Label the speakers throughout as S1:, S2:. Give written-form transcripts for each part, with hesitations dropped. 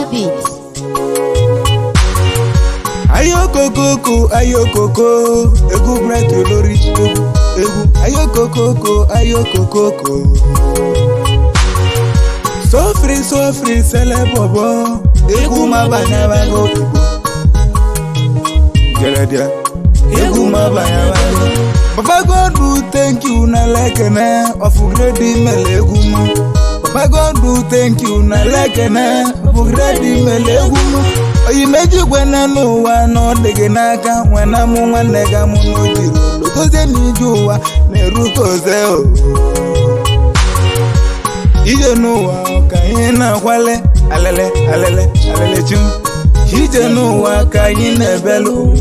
S1: the beat.
S2: Ayokokoko, ayokoko, egwu Bright olórí egwu egwu. Ayokokoko, ayokokoko. Sofri sofri sele bobo, egwu mabanyabago igbo. Jeredia, egwu mabanyabago. Baba God thank you na lekene, ofugredi mele egwu mu. Baba God thank you na lekene, ofugredi mele egwu mu. Oyi meji gwena n'ụwa na ọ dị gị n'aka nwena mụ nwanne ga mụ n'ojiri ologozie n'ije ụwa na-erukoze o. Ije n'ụwa ka anyị na-akwale alele alele alele chim. Ije n'ụwa ka anyị na-ebelu.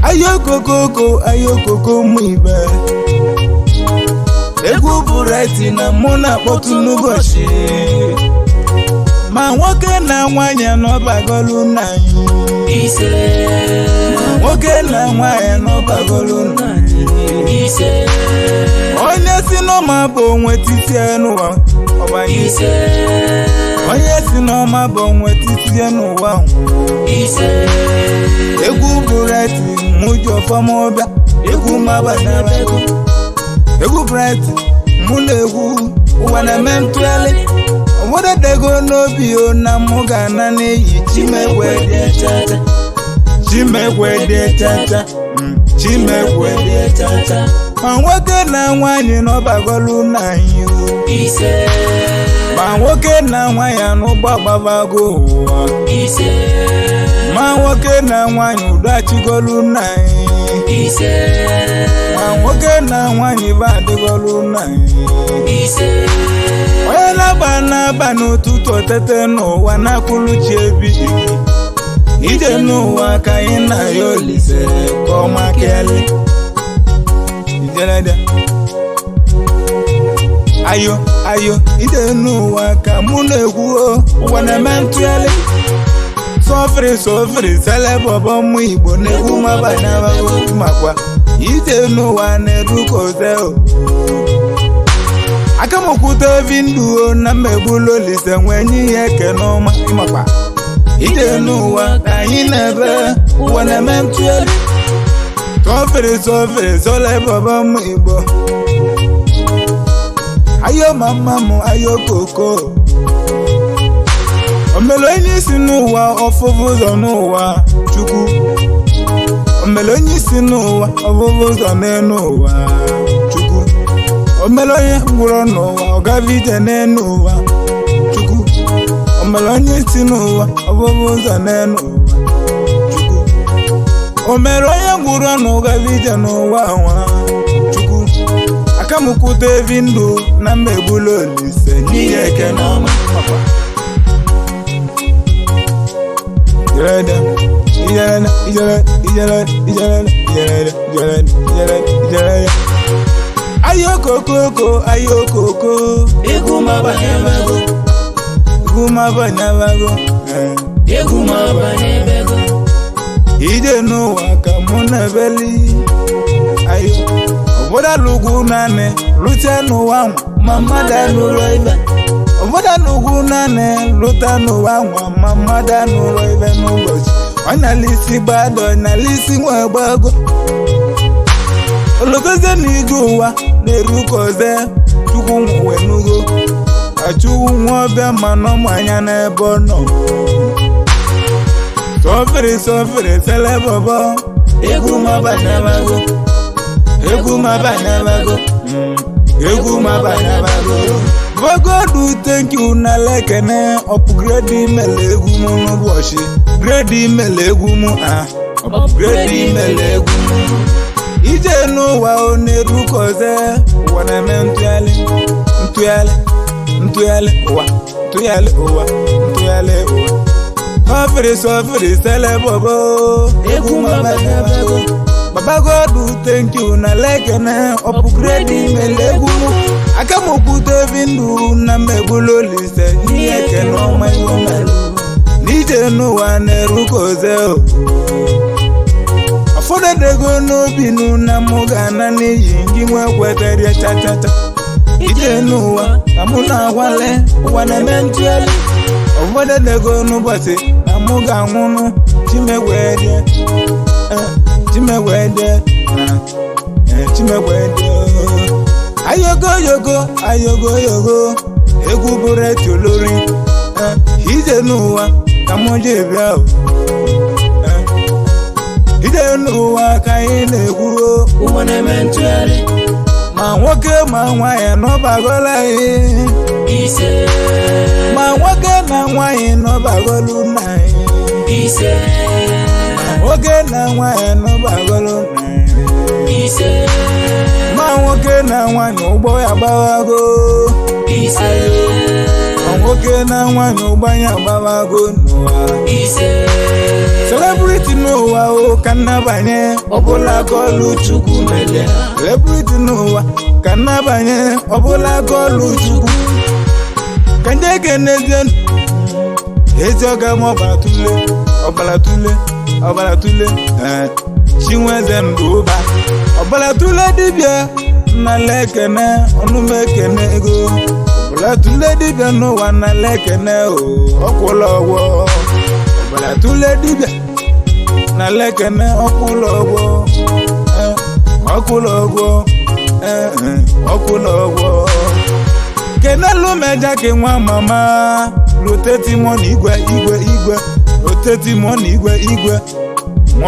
S2: Ayokokoko, ayokoko ụmụ ibe. Egwu Bright na mụ na-akpọtụ n'ụbọchị. Ma nwoke na nwanyị n'ọbagolu nna anyị.
S3: Ise.
S2: Ma nwoke na nwanyị n'ọbagolu nna anyị.
S3: Ise.
S2: Onye si n'ọma bụ onwe titie n'ụwa ọbanye.
S3: Ise.
S2: Onye si n'ọma bụ onwe titie n'ụwa.
S3: Ise.
S2: Egwu Bright mụ ji ọfọm ọbịa. Egwu mabanabego. Egwu Bright mụ na-egwu ụwa na-eme ntụgharị. Obodo dego n'obi o na mụ ga-ana n'iyi Chimekwe dị chacha. Chimekwe dị chacha. Chimekwe dị chacha. Ma nwoke na nwaanyị n'ọbagolu na anyị o.
S3: Ise.
S2: Ma nwoke na nwaanyị anụgba gbabago ụwa.
S3: Ise.
S2: Ma nwoke na nwaanyị udo achịgolu na anyị.
S3: Ise.
S2: Ma nwoke na nwaanyị ba adịgolu na anyị.
S3: Ise.
S2: Onye na-agba na-aba n'ụtụtụ otete n'ụwa na-akwụluchi ebi. Ije n'ụwa ka anyị na-ya Olise ka ọma kele. Ijerede. Ayo ayo ije n'ụwa ka mụ na-ekwu o, ụwa na-eme ntụgharị. Sọfrị sọfrị sele bọbọ mụ Igbo na-egwu mabanabago makwa ije n'ụwa na-erukoze o. Akamokwute evi ndụ o na mmegbulu Olise nwee nye ihe eke n'ọma ịmakwa. Ije n'ụwa ka anyị na-ebe ụwa na-eme ntụgharị. Sọfrị sọfrị sọle bọbọ mụ Igbo. Ayo mama mụ ayo koko. Omele onye isi n'ụwa ọfụfụ ụzọ n'ụwa Chukwu. Omele onye isi n'ụwa ọfụfụ ụzọ n'elu ụwa Chukwu. Omele onye ngwụrọ n'ụwa ọgava ije n'elu ụwa Chukwu. Omele onye isi n'ụwa ọfụfụ ụzọ n'elu ụwa Chukwu. Omere onye ngwụrọ n'ụgava ije n'ụwa nwa Chukwu. Akamukwute evi ndụ na mmegbulu Olise n'ihe eke n'ọma. Ijele, ijele, ijele, ijele, ijele, ijele, ijele, ijele, ijele. Ayokokoko, ayokoko.
S3: Egwu mabanyabago.
S2: Egwu mabanyabago.
S3: Egwu mabanyabago.
S2: Ije n'ụwa ka mụ na-ebeli. Ayo, obodo alụgwu naanị lute n'ụwa nwa ma mmadụ anụrụ ibe. Obodo alụgwu naanị lute n'ụwa nwa ma mmadụ anụrụ ibe n'ụbọchị. Ọnyalisi gbado, ọnyalisi nwa gbago. Ologozie na ije ụwa na-erukoze Chukwu nwe nugo. Achụwu nwa ọbịa ma nọmụ anya n'ebe ọ nọ. Sọfịrị sọfịrị sele bọbọ. Egwu mabanyabago. Egwu mabanyabago. Egwu mabanyabago. Bogodu thank you na lekene upgrade mele egwu mụ n'ụbọchị. Grade mele egwu mụ ah. Upgrade mele egwu mụ. Ije n'ụwa ọ na-erukoze ụwa na-eme ntụgharị ntụgharị ntụgharị ụwa ntụgharị ụwa ntụgharị ụwa. Sọfịrị sọfịrị sele bọbọ.
S3: Egwu mabanyabago.
S2: Baba God thank you na lekene upgrade mele egwu mụ. Akamokwute evi ndụ na mmegbulu Olise n'ihe eke n'ọma iwe melụ. N'ije n'ụwa na-erukoze o. Ụfọdụ dego n'obi nụ na mụ ga-ana n'iyi gị nwee kwetere chachacha. Ije n'ụwa ka mụ na-agwale ụwa na-eme ntụgharị. Ụfọdụ edego n'ụbọchị na mụ ga-anwụnụ. Chimegwede, chimegwede, chimegwede. Ayogo yogo, ayogo yogo, egwu bụrụ eti olori. Ije n'ụwa ka mụ ji bịa o. Ije n'ụwa ka anyị na-ekwu o.
S3: Ụwa na-eme ntụgharị.
S2: Ma nwoke ma nwaanyị n'ọbagola anyị.
S3: Ise.
S2: Ma nwoke na nwaanyị n'ọbagolu nna anyị.
S3: Ise.
S2: Ma nwoke na nwaanyị n'ọbagolu nna anyị.
S3: Ise.
S2: Ma nwoke na nwaanyị ụgbọ ya gbawago.
S3: Ise.
S2: Ma nwoke na nwaanyị ụgbọ ya gbawago n'ụwa.
S3: Ise.
S2: Celebrity n'ụwa o, ka nnabanye ọbụla gọlụ Chukwu mele. Celebrity n'ụwa ka nnabanye ọbụla gọlụ Chukwu. Ka ndị ekenezie ezi ọga m, ọbara tule, ọbara tule, ọbara tule. Ee, Chinweze ndụ ụba, ọbara tule dibịa nnala ekene, ọnụma ekene ego. Ọbara tule dibịa n'ụwa, nnala ekene o, ọkwụla ọgwọ. Ọbara tule dibịa nnala ekene, ọkwụla ọgwọ. Ee, ọkwụla ọgwọ. Ee, ọkwụla ọgwọ. Kenelu meja ke nwa mama roteti mọ na igwe igwe igwe, roteti mọ na igwe igwe.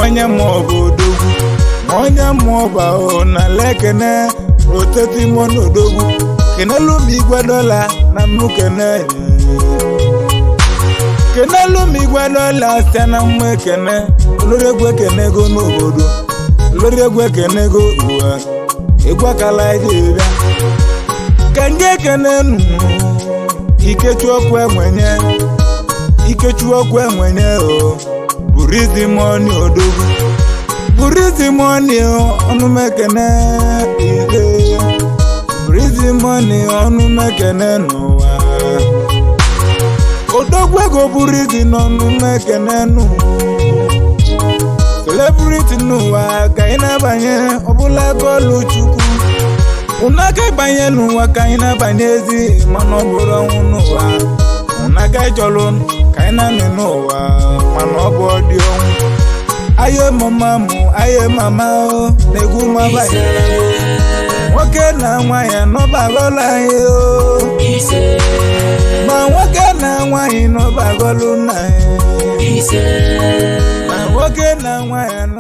S2: Onye mụọ bụ odogwu, onye mụọ bụ ahụ na lekene, roteti mọ na odogwu. Kenelu m igwe dọla na mụ kene. Kenelu m igwe dọla site na mmụ ekene. Olori egwu ekenego n'obodo, olori egwu ekenego ụwa, egwu akala ije bịa. Ka ndị ekene nụ Ikechukwu enwenye, Ikechukwu enwenye o, burizi money odogwu, burizi money ọnụmekene ile, burizi money ọnụmekene n'ụwa, odogwu ego burizi n'ọnụmekene nụ. Celebrity n'ụwa ka anyị na-abanye ọbụla gọlụ Chukwu. Ụnaka ịbanye n'ụwa ka anyị na-abanye ezi, mana ọ bụrụ ọnwụ n'ụwa. Ụnaka ịchọrọ ka anyị na-anọ n'ụwa, mana ọ bụ ọdị ọnwụ. Ayo mama mụ, ayo mama o, na-egwu mabanye. Nwoke na nwaanyị anọbagọla anyị o.
S3: Ise.
S2: Ma nwoke na nwaanyị nọbagọlụ nna anyị.
S3: Ise.
S2: Ma nwoke na nwaanyị.